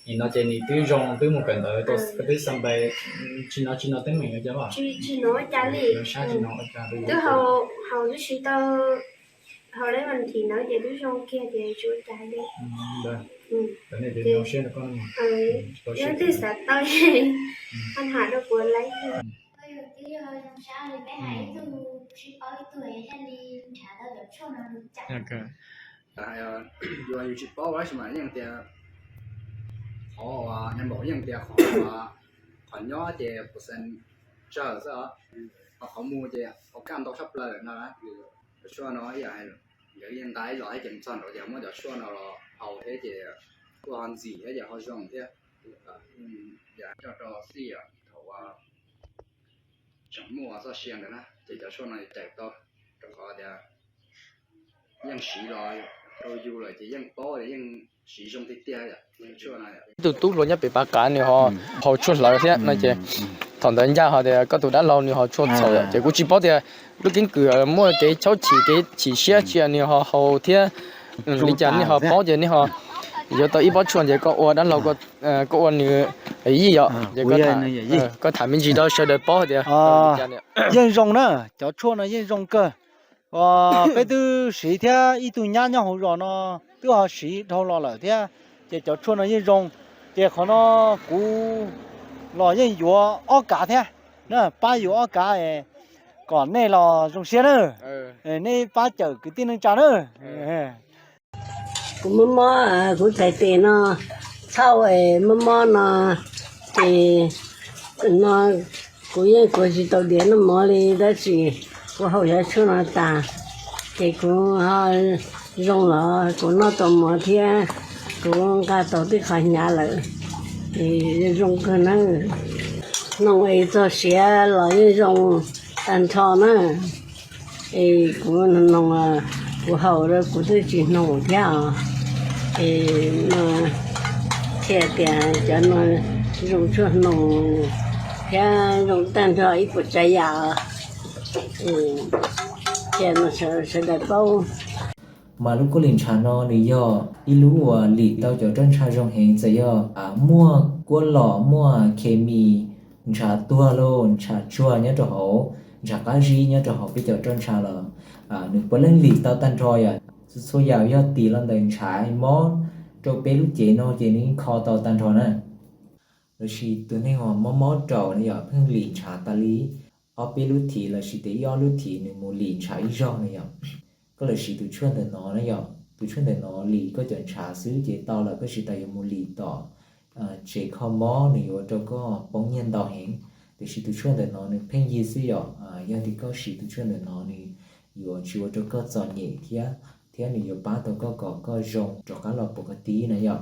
Nim no ces nws twb zoo twb mus kawm ntawv tau twb xa npais, tsis hnov tsis hnov teeb meem ua cas los? Tsis hnov ua cas li. Sab tsis hnov ua cas li. Twb haus, haus twb siv tau, haus lab ma thim ntawd ces twb zoo kiag ces tsis ua cas li. Ntawd nej zoo siab rau koj no. Leej twg xav tau, pab tham rau kuv laiv. Yus tsis paub ib tug thiaj li nrhav tau cov tshuaj no. Yus tsis paub tab sis mas yeej tias qhov uas npaum yeej tias qhov, qhov nyob ces percent tsawg xwb os, ho qhov mus ces au kaj ntau tshaj plaws no. Cov tshuaj no ib yam nkawd yeej nqa ib los thiab ces mus txog nraud ces muab cov tshuaj no los haus thiab ces kuj ho ntxim thiab ces ho zoo thiab. Yam coj rau xij thaum tseem muaj txoj sia ntawd na ces cov tshuaj no cawm tau, rau qhov tias yeej siv los rau yus lawm ces yeej paub yeej siv zoo tiag tiag. Ib tug tub hluas nyob pem Pav Qav nws ho haus tshuaj hlawv thiab no ces thaum ntawd ncaj ho tias koj tus dab laug nws haus tshuaj txhaum ces kuv tsis paub tias lub keeb kwm muaj kev chob chim kev chim siab tsis nws ho haus thiab li cas nej ho paub ces nej ho yuav tau ib pob tshuaj ces koj ua dab laug, koj ua nws yij yom, koj tham me ntsis rau sawv daws paub tias yeej zoo na, cov tshuaj no yeej zoo kawg. Peb twb siv thiab ib tug nyab nyob hauv zos no twb ho siv dhau los lawm thiab, ces cov tshuaj no yeej zoo. Ces qhov no kuv los yeej yuav ob kav thiab, pab yuav ob kav kom nej los zoo siab na, nej pab cawm kwv tij neej tsa na. Kuv mob mob, kuv txhais tes no txhauj, mob mob no ces no kuv yeej kuav tsis tau diav noj mov li tab sis kuv haus cov tshuaj no tas ces kuv ho zoo los kuv noj tau mov thiab kuv nqa tau tib qho hnyav lawm ces zoo kawg na. Hnoos es txog siav los yeej zoo tag nrho na. Es kuv noog, kuv haus rau kuv twb tsis hnoos thiab os. Es no thiaj tias cov no zoo tshuaj hnoos thiab zoo tag nrho ib puas tsav yam. Thiaj no sawv daws paub. Mas lub kua lim ntshav no nws yog ib lub uas lim tau cov roj ntsha zoo heev, txawm yog muaj kuab lom muaj khes mis ntshav tuag los ntshav tsuag nyob rau hauv, ntshav qab zib nyob rau hauv peb cov roj ntsha los nws puav leej lim tau tag nrho yom. Txhua yam yog tim los ntawm ntshav mob rau peb lub cev no ces nws yeej kho tau tag nrho na. Lossis tus neeg uas mob mob raum no yog pheej lim ntshav tas li ob peb lub thiv lossis tias ib ob lub thiv nws mus lim ntshav ib zaug no yom. Koj los siv tus tshuaj ntawm no na yom, tus tshuaj ntawm no lim koj cov ntshav xwb ces tau lawm, koj tsis tas yuav mus lim tom tsev kho mob, nws yuav ua rau koj poob nyiaj ntau heev. Tiam sis tus tshuaj ntawm no nws pheej yig xwb yom, yog tias koj siv tus tshuaj ntawm no nws yuav tsis ua rau koj txom nyem thiab, thiab nws yuav pab tau koj kom koj zoo rov qab los pov ka tib na yom.